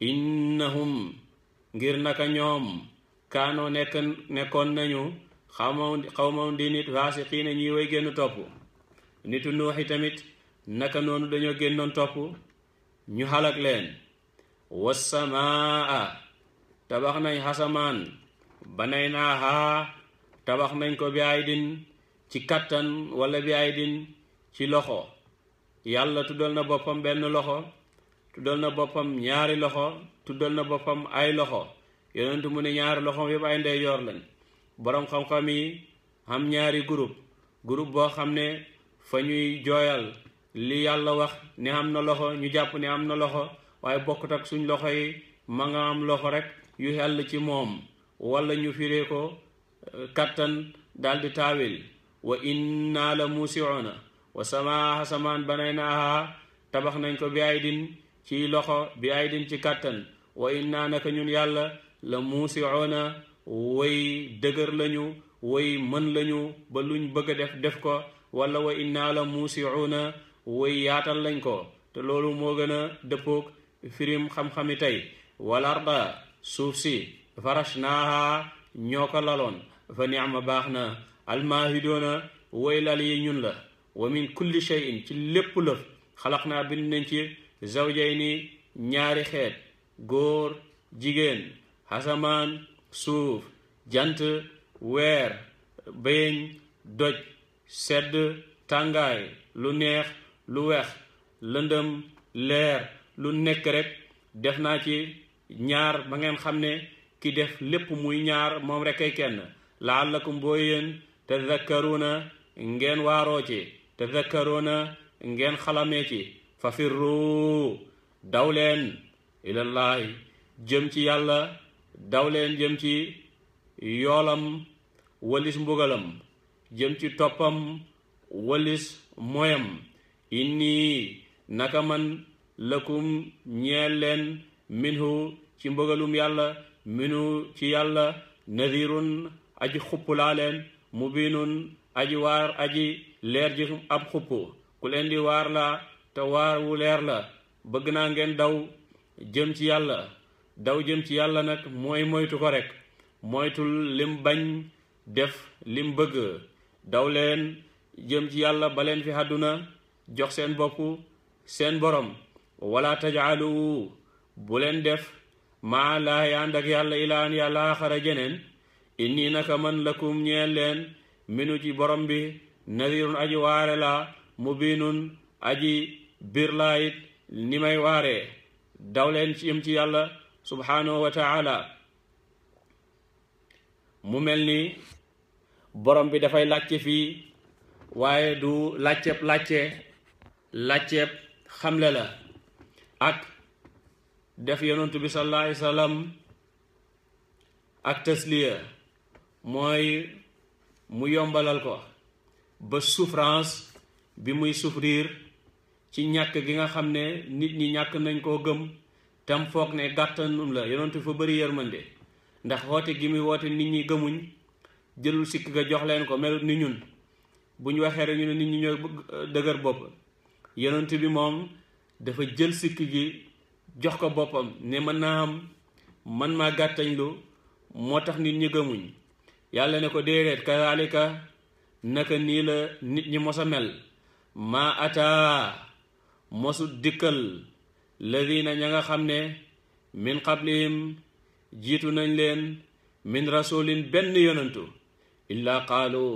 Speaker 1: innahum ngir naka ñoom kaanoo nekkoon nañu xawma di nit faasiqiina ñuy way génn topp nitu nuuxi tamit naka noonu dañoo génnoon topp ñu xalak leen wassamaa tabax nañ xasamaan banaynaaha tabax nañ ko bi aydin ci kattan wala bi aydin ci loxo yàlla tuddal na boppam benn loxo tuddal na boppam ñaari loxo tuddal na boppam ay loxo yonentu mu ne ñaari loxom yëpp ay ndeyjoor lañ boroom xam-xam yi am ñaari groupe boo xam ne fa ñuy jooyal li yàlla wax ne am na loxo ñu jàpp ne am na loxo waaye bokkut ak suñ loxo yi ma nga am loxo rek yu xell ci moom wala ñu firee ko kattan daldi taawil wa inna la muusiuna wa samaa samaan banaynaaha tabax nañ ko bi aydin ci loxo bi aydin ci kattan wa inna naka ñun yàlla la muusiuna way dëgër lañu way mën lañu ba luñ bëgg a def ko wala wa inna la muusiuna way yaatal lañ ko te loolu moo gën a dëppoog firim xam-xami tey wal arda suuf si farashnaaha ñoo ko laloon fa ni'ma baax na almaahidoona way lal yi ñun la wa min kulli shay'in ci lépp lëf xalaq naa bind nañ ci zawjayni ñaari xeet góor jigéen asamaan suuf jant weer béñ doj sedd tàngaay lu neex lu weex lëndëm leer lu nekk rek def naa ci ñaar ba ngeen xam ne ki def lépp muy ñaar moom rek ay kenn laallakum boo yéen tadakkaruuna ngeen waaroo ci tadakkaruuna ngeen xalamee ci fa firru daw leen ilallahi jëm ci yàlla daw leen jëm ci yoolam walis mbugalam jëm ci toppam walis moyam inni naka man lakum ñeel leen minhu ci mbugalum yàlla minhu ci yàlla nadirun aji xupp laa leen mubinun aji waar aji leer ji ab xupp ku leen di waar la te waar wu leer la bëgg naa ngeen daw jëm ci yàlla daw jëm ci yàlla nag mooy moytu ko rek moytul lim bañ def lim bëgg daw leen jëm ci yàlla ba leen fi àdduna jox seen bopp seen borom wala tajaalu bu leen def maa laahi ànd ak yàlla ilaan yàlla axara jeneen inni naka man lakum ñeel leen minu ci borom bi nadirun aji waare la mubinun aji bir laa it ni may waare daw leen ci yëm ci yàlla subhanahu wa taala mu mel ni borom bi dafay làcce fii waaye du làcceeb xamle la ak def yonentu bi sallallahu alayhi wasallam ak tasliya mooy mu yombalal ko ba souffrance bi muy souffrir ci ñàkk gi nga xam ne nit ñi ñàkk nañ koo gëm tam foog ne gàttanum la yonentu fa bëri yërmande ndax woote gi muy woote nit ñi gëmuñ jëlul sikk ga jox leen ko melut ni ñun bu ñu waxee rek ñu ne nit ñi ñooy dëgër bopp yonent bi moom dafa jël sikk gi jox ko boppam ne mën naa am man maa gàttañ lu moo tax nit ñi gëmuñ yàlla ne ko déedéet kazalika naka nii la nit ñi mos a mel maa ataa mosu dikkal ladina ña nga xam ne min qablihim jiitu nañ leen min rasulin benn yonantu illa qaalu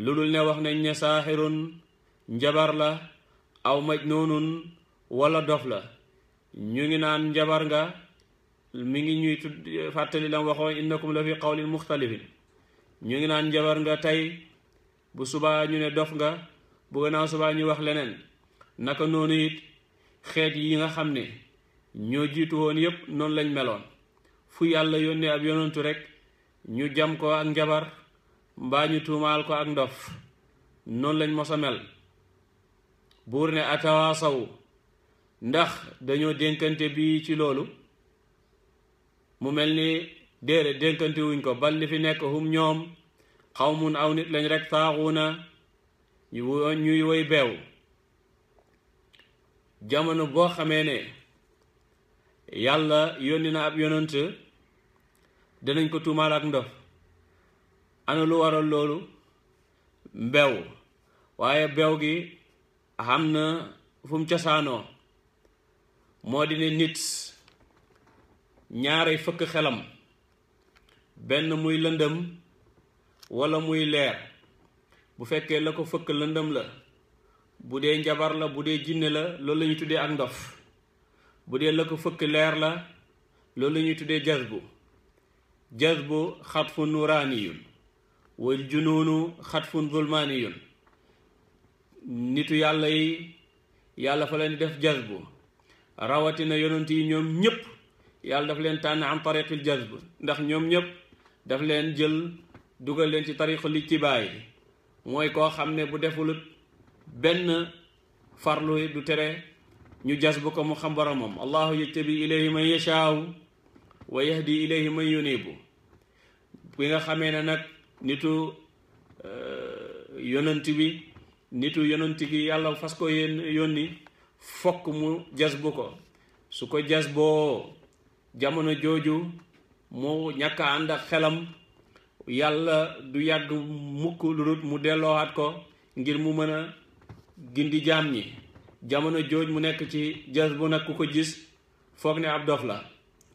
Speaker 1: lu dul ne wax nañ ne saaxirun njabar la aw majnuunun wala dof la ñu ngi naan njabar nga mi ngi ñuy tudd fàttali lam waxoon innakum la fi qawlin muxtalifin ñu ngi naan njabar nga tey bu subaa ñu ne dof nga bu gannaaw subaa ñu wax leneen naka noonu it xeet yi nga xam ne ñoo jiitu woon yépp noonu lañ meloon fu yàlla yónnee ab yonantu rek ñu jam ko ak njabar mbaa ñu tuumaal ko ak ndof noonu lañ mos a mel buur ne atawaasaw ndax dañoo dénkante bi ci loolu mu mel ni déedéet dénkante wuñ ko bal li fi nekk hum ñoom xawmun aw nit lañ rek taaxuuna ñuy woy beew jamono boo xamee ne yàlla yónni na ab yonant danañ ko tuumaal ak ndof ana lu waral loolu mbew waaye beew gi xam na fu mu cosaanoo moo di ne nit ñaarey fëkk xelam benn muy lëndëm walla muy leer bu fekkee la ko fëkk lëndëm la bu dee njabar la bu dee jinne la loolu la ñuy tuddee ak ndof bu dee la ko fëkk leer la loolu la ñuy tuddee jazbu xatfun nuraaniyun wal junuunu xatfun zulmaaniyun nitu yàlla yi yàlla fa leen di def jazbu rawatina yonent yi ñoom ñëpp yàlla daf leen tànn am tariqil jazb ndax ñoom ñëpp daf leen jël dugal leen ci tariqul ijtibaay mooy koo xam ne bu defulut benn farlu du tere ñu jazbu ko mu xam boromam allahu yajtabi ilayhi man yashaaw wa yahdi ilayhi man yunibu bi nga xamee ne nag nitu yonent bi nitu yonent gi yàlla fas ko yónni fokk mu jazbu ko su ko jazboo jamono jooju mu ñàkk a ànd ak xelam yàlla du yàgg mukk lu dul mu delloowaat ko ngir mu mën a gindi jaam ñi jamono jooj mu nekk ci jazbu nag ku ko gis foog ne ab dof la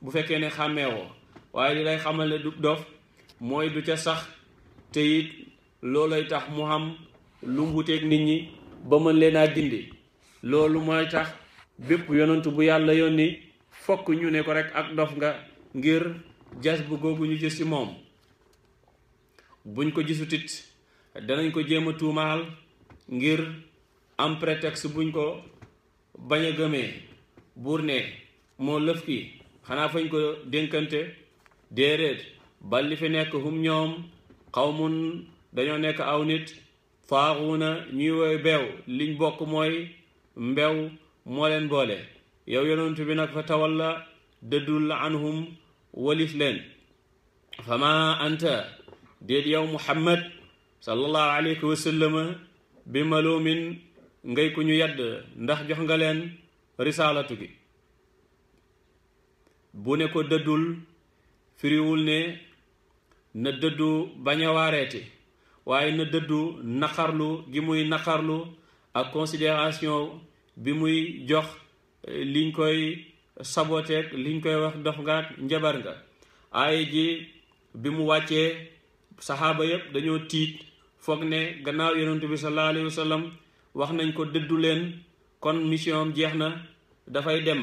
Speaker 1: bu fekkee ne xàmmeewoo waaye li lay xamal ne du dof mooy du ca sax te it loolay tax mu xam lu mu wuteeg nit ñi ba mën leen a gindi loolu mooy tax bépp yonantu bu yàlla yónni fokk ñu ne ko rek ak dof nga ngir jazbu googu ñu gis ci moom buñ ko gisutit danañ ko jéem a tuumaal ngir am prétexte buñ ko bañ a gëmee. buur ne moo lëf ki xanaa fañ ko dénkante déedéet bal li fi nekk hum ñoom xawmun dañoo nekk aw nit faaxuuna ñuy woy beew liñ bokk mooy mbew moo leen boole. yow yonent bi nag fa tawalla dëddul anhum walif leen. fama anta déet yow muhammad sallallahu alayhi wa sallam bi malumin ngay ku ñu yedd ndax jox nga leen risaalatu gi. bu ne ko dëddul firiwul ne na dëddu bañ a waareeti waaye na dëddu naqarlu gi muy naqarlu ak considération bi muy jox liñ koy saboteek liñ koy wax dof ngaak njabar nga. aaya ji bi mu wàccee saxaaba yépp dañoo tiit foog ne gannaaw yonent bi sallallahu alayhi wa sallam wax nañ ko dëddu leen kon mission am jeex na dafay dem.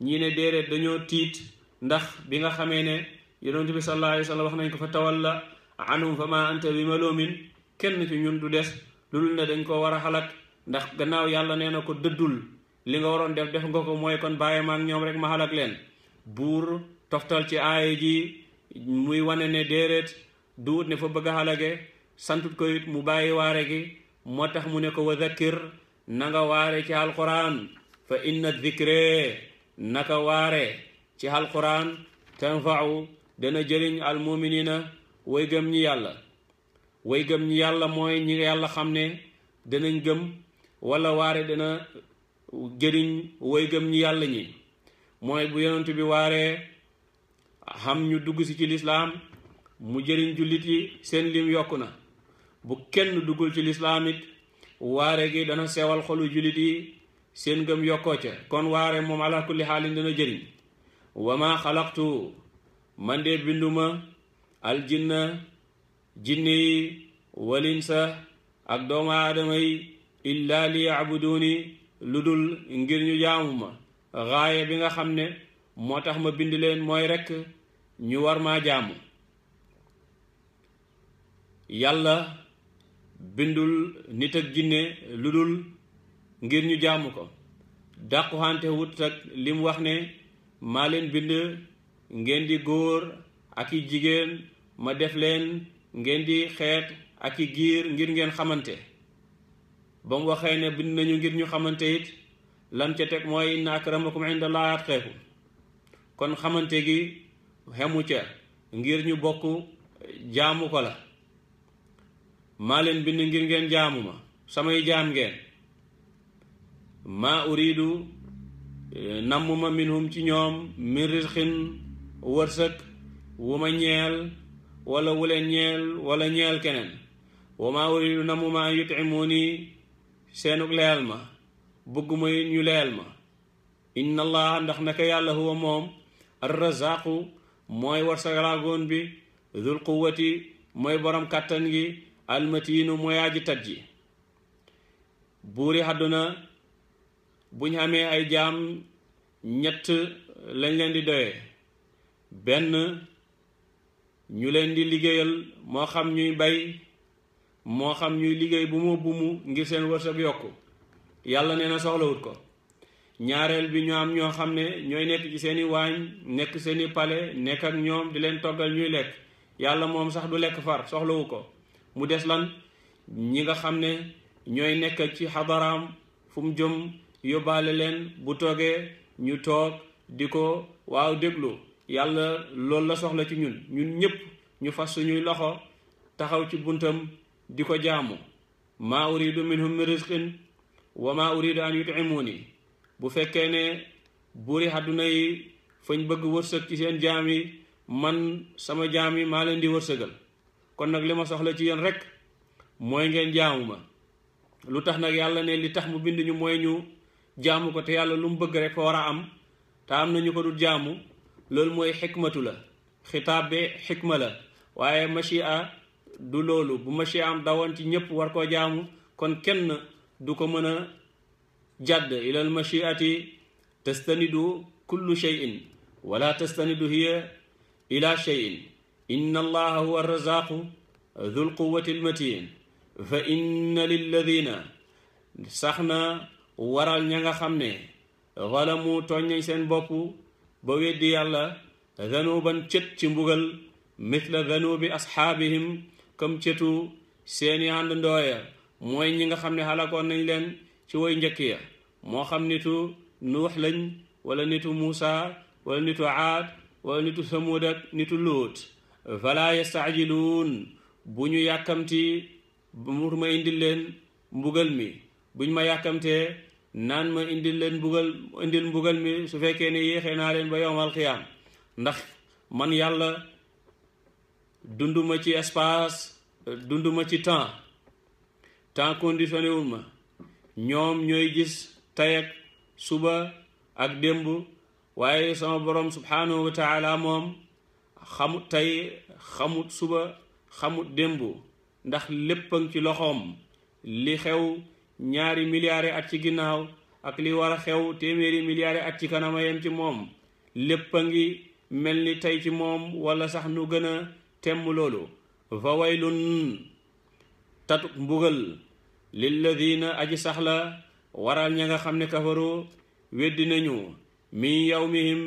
Speaker 1: ñii ne déedéet dañoo tiit ndax bi nga xamee ne yonent bi sallallahu alayhi wa sallam wax nañ ko fa tawalla anhum fa ma anta bi malumin kenn ci ñun du des lu dul ne dañ ko war a xalak ndax gannaaw yàlla nee na ko dëddul li nga waroon def nga ko mooy kon bàyyi ma ak ñoom rek ma xalak leen. buur toftal ci aaya ji muy wane ne déedéet duut ne fa bëgg a xalage santut ko it mu bàyyi waare gi moo tax mu ne ko wa dhakkir na nga waare ci alquran fa inna dhikre naka waare ci alquran tanfa'u dana jëriñ almuminina way gëm ñi yàlla. way gëm ñi yàlla mooy ñi yàlla xam ne danañ gëm wala waare dana jëriñ way gëm ñi yàlla ñi mooy bu yonent bi waaree xam ñu dugg si ci lislaam mu jëriñ jullit yi seen lim yokku na. bu kenn duggul ci lislaam it waare gi dana sewal xolu jullit yi seen gëm yokkoo ca kon waare moom ala kulli xaalin dana jëriñ. wa ma xalaqtu man de binduma aljinna jinne yi walinsa ak doomu aadama yi illa li yabuduni lu dul ngir ñu jaamu ma. xaaye bi nga xam ne moo tax ma bind leen mooy rekk ñu war maa jaamu. yàlla bindul nit ak jinne lu dul ngir ñu jaamu ko. dàquwante wut ak li mu wax ne maa leen bind ngeen di góor ak i jigéen ma def leen ngeen di xeet ak i giir ngir ngeen xamante. ba mu waxee ne bind nañu ngir ñu xamante it lam ca teg mooy inna akramakum indallahi atqaakum. kon xamante gi xemu ca ngir ñu bokk jaamu ko la. maa leen bind ngir ngeen jaamu ma samay jaam ngeen. maa uridu nammuma minhum ci ñoom min rizqin wërsëg wu ma ñeel wala wu leen ñeel wala ñeel keneen. wa maa uridu nammuma an yut'imuni seenuk leel ma bëgguma ñu leel ma. inna allah ndax naka yàlla huwa moom arrazaqu mooy warsagalaagoon bi dhul quwwati mooy borom kàttan gi almatiinu mooy aji tat ji. buuri àdduna buñ xamee ay jaam ñett lañ leen di doyee. benn ñu leen di liggéeyal moo xam ñuy bay moo xam ñuy liggéey bu mu ngir seen wërsëg yokku yàlla nee na soxlawut ko. ñaareel bi ñu am ñoo xam ne ñooy nekk ci seeni waañ nekk seeni pale nekk ak ñoom di leen toggal ñuy lekk yàlla moom sax du lekk far soxlawu ko. mu des lan ñi nga xam ne ñooy nekk ci xadaraam fu mu jëm yóbbaale leen bu toogee ñu toog di ko waaw déglu yàlla loolu la soxla ci ñun ñépp ñu fas suñuy loxo taxaw ci buntam di ko jaamu. maa uridu minhum min rizqin wa maa uridu an yut'imuni. bu fekkee ne buuri àdduna yi fañ bëgg wërsëg ci seen jaam yi man sama jaam yi maa leen di wërsëgal. kon nag li ma soxla ci yéen rek mooy ngeen jaamu ma. lu tax nag yàlla ne li tax mu bind ñu mooy ñu jaamu ko te yàlla lu mu bëgg rek fa war a am te am na ñu ko dul jaamu loolu mooy xikmatu la. xitaab bi xikma la waaye machia du loolu. bu machia am dawoon ci ñëpp war koo jaamu kon kenn du ko mën a jàdd. ilal machiati tastanidu kullu shay'in wala tastanidu hiya ila shay'in. inna allaha huwa arrazaqu dhul quwwati almatin. fa inna lilladina sax na waral ña nga xam ne zalamu tooñ nañ seen bopp ba weddi yàlla zanuban cët ci mbugal mithla zanubi asxaabihim comme cëtu seeni àndandooya mooy ñi nga xam ne xalakoon nañ leen ci woy njëkk ya moo xam nitu nuux lañ wala nitu muusa wala nitu aad wala nitu samud ak nitu luut fala yastaajiluun bu ñu yàkkamti mur ma indil leen mbugal mi buñ ma yàkkamtee naan ma indil mbugal mi su fekkee ne yéexee naa leen ba yowmal xiyaam ndax man yàlla dunduma ci espace dunduma ci temps conditionné wul ma ñoom ñooy gis tey ak suba ak démb waaye sama borom subhanahu wa taala moom xamut tey xamut suba xamut démb ndax léppang ci loxoom li xew ñaari milliards at ci ginnaaw ak li war a xew téeméeri milliards at ci kanama yem ci moom lépp a ngi mel ni tey ci moom wala sax nu gën a temm loolu fa waylun tatuk mbugal lilladina aji sax la waral ña nga xam ne kafaru weddi nañu min yawmihim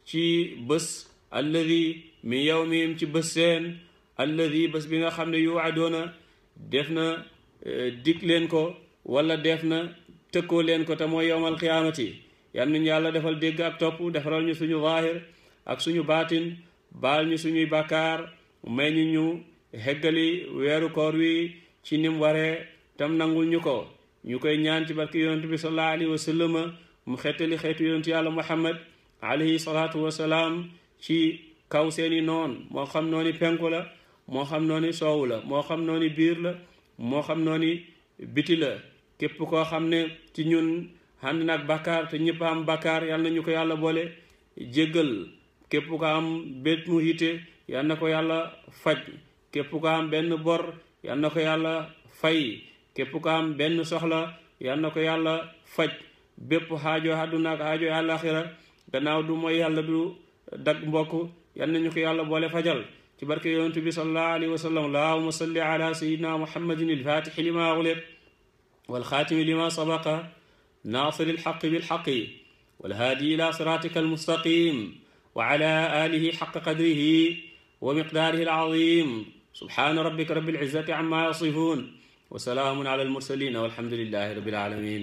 Speaker 1: ci bés alladi min yawmihim ci bés seen alladi bés bi nga xam ne yuwadoona def na dig leen ko wala def na tëkkoo leen ko te mooy yowmal qiyaamati yal nañu yàlla defal dégg ak topp defaral ñu suñu zaahir ak suñu baatin baal ñu suñuy bàkkaar may ñu heggali weeru koor wi ci nim waree tam nangul ñu ko ñu koy ñaan ci barke yonent bi sallallahu alayhi wa sallam mu xettali xeetu yonent yàlla muhammad alayhi salaatu wasalaam ci kaw seeni noon moo xam nooni penku la moo xam nooni soowu la moo xam nooni biir la moo xam nooni biti la képp koo xam ne ci ñun ànd nag bàkkaar te ñëpp am bàkkaar yal na ñu ko yàlla boole jéggal képp ko am bét mu hite yal na ko yàlla faj képp ko am benn bor yal na ko yàlla fay képp ko am benn soxla yal na ko yàlla faj bépp xaajo àdduna ak xaajo àllaaxira gannaaw du mooy yàlla du dag mbokk yal na ñu ko yàlla boole fajal ci barke yonent bi sallallahu alayhi wa sallam allahumma salli ala sayyidina muhammadin al-fatixi lima ughliq والخاتم لما سبق ناصر الحق بالحق والهادي إلى صراطك المستقيم وعلى آله حق قدره ومقداره العظيم سبحان ربك رب العزة عما يصفون وسلام على المرسلين والحمد لله رب العالمين